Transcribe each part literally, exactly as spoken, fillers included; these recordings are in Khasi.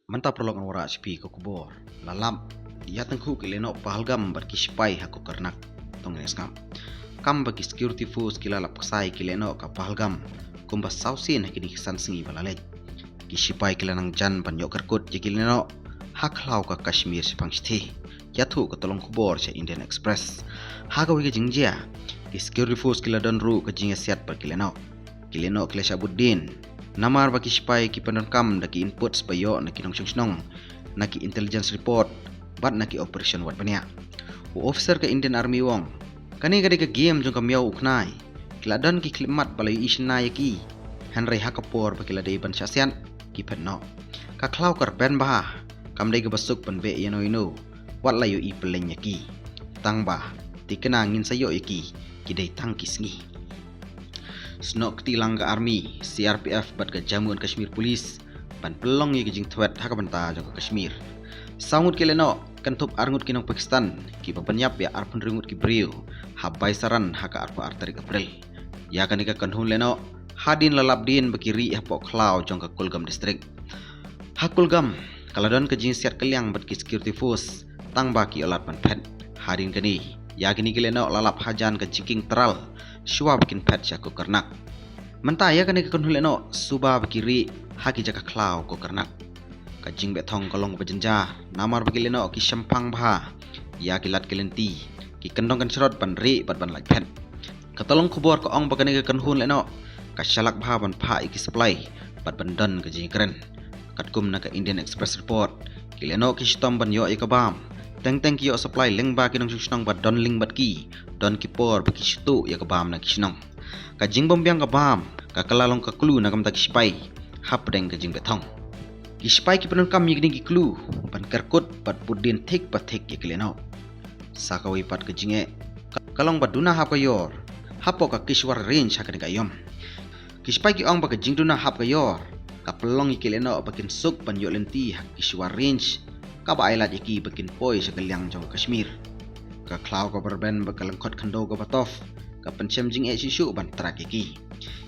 Mynta paralok ngan wallam sha phi ka khubor. La lap ïa tang khu ki lehnoh Pahalgam bad ki sipai ha Kokernag. Tang ngin sngap. Kam ba ki security force ki la lap ksai ki lehnoh ka Pahalgam kumba saw sien ha kine ki san sngi ba la leit. Ki sipai ki la nang jan ban ïoh kyrkut ïa ki lehnoh ha khlaw ka Kashmir shaphang shithi. Ïathuh ka tyllong khubor sha Indian Express. Ha kawei ka jingjia, ki security force ki la don ruh ka jingïasiat bad ki lehnoh. Ki lehnoh ki la shah bud dien namar ba ki sipai ki pyndonkam da ki inputs ba ïoh na ki nongshong shnong, na ki intelligence report bad na ki operation wat bniah. U officer ka Indian Army u ong, kane ka dei ka game jong ka miaw u khnai. Ki la don ki khyllipmat ba la ïohi shynna ïa ki, hynrei ha ka por ba ki la dei ban shah siat, ki phet noh. Ka khlaw ka rben bha, kam dei kaba suk ban beh ïano ïano wat la ïohi pylleng ïa ki. Tang ba thikna ngin sa ïoh ïa ki, ki dei tang ki sngi. Snoh kti lang ka Army, C R P F bad ka Jammu and Kashmir Police ban pynlong ïa ka jingthwet ha ka bynta jong ka Kashmir. Saw ngut ki lehnoh, kynthup ar ngut ki nong Pakistan, kiba pynïap ïa arphew hynriew ngut ki briew ha Baisaran ha ka arphew ar tarik April. Ïa kane ka kynhun lehnoh, hadien la lap dien ba ki rieh hapoh khlaw jong ka Kulgam District. Ha Kulgam, ka la don ka jingsiat kylliang bad ki security force, tang ba ki ïoh lad ban phet. Hadien kane, ïa kine ki lehnoh la lap hajan ka jingkieng tral shuwa ba kin phet sha Kokernag. Mynta ïa kane ka kynhun lehnoh suba ba ki rieh ha ki jaka khlaw Kokernag. Ka jingbeh thong ka long ba jynjar namar ba ki lehnoh ki shemphang bha ïa ki lad ki lynti, ki kyndong kynshrot ban rieh bad ban lait phet. Ka tyllong khubor ka ong ba kane ka kynhun lehnoh ka shalak bha ban phah ïa ki supply bad ban don ka jingkren. Katkum na ka Indian Express report, ki lehnoh ki shitom ban ïoh ïa ka bam. Teng teng ki ïoh supply lyngba ki nongshong shnong ba don link bad ki, don ki por ba ki shu tuh ïa ka bam na ki shnong. Ka jingbym biang ka bam ka kylla long ka clue na ka bynta ki sipai hapdeng ka jingbeh thong. Ki sipai ki pyndonkam ïa kine ki clue ban kyrkut bad bud dien thik pa thik ïa ki lehnoh. Sa kawei pat ka jingeh ka long ba duna hap ka ïor hapoh ka Kishtwar Range ha kane ka aïom. Ki sipai ki ong ba ka jingduna hap ka ïor ka pynlong ïa ki lehnoh ba kin suk ban ïoh lynti ha Kishtwar Range, kaba ai lad ïa ki ba kin poi sha ka liang jong ka Kashmir. Ka khlaw kaba rben bad ka lyngkhot khyndew kaba tough ka pynshem jingeh shuh shuh ban track ïa ki.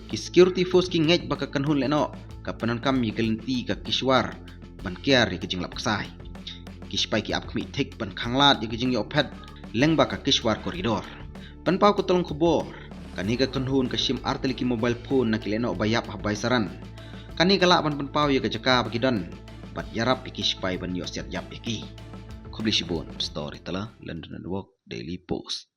Ki security force ki ngeit ba ka kynhun lehnoh ka pyndonkam ïa ka lynti ka Kishtwar ban kiar ïa ka jinglap ksai. Ki sipai ki ap khmih thik ban khanglad ïa ka jingïoh phet lyngba ka Kishtwar corridor. Pynpaw ka tyllong khubor, kane ka kynhun ka shim artylli ki mobile phone na ki lehnoh ba ïap ha Baisaran. Kane ka lah ban pynpaw ïa ka jaka ba ki don bad ïarap ïa ki sipai ban ïoh siat ïap ïa ki. Khublei shibun. Storyteller, London Network, Daily Post.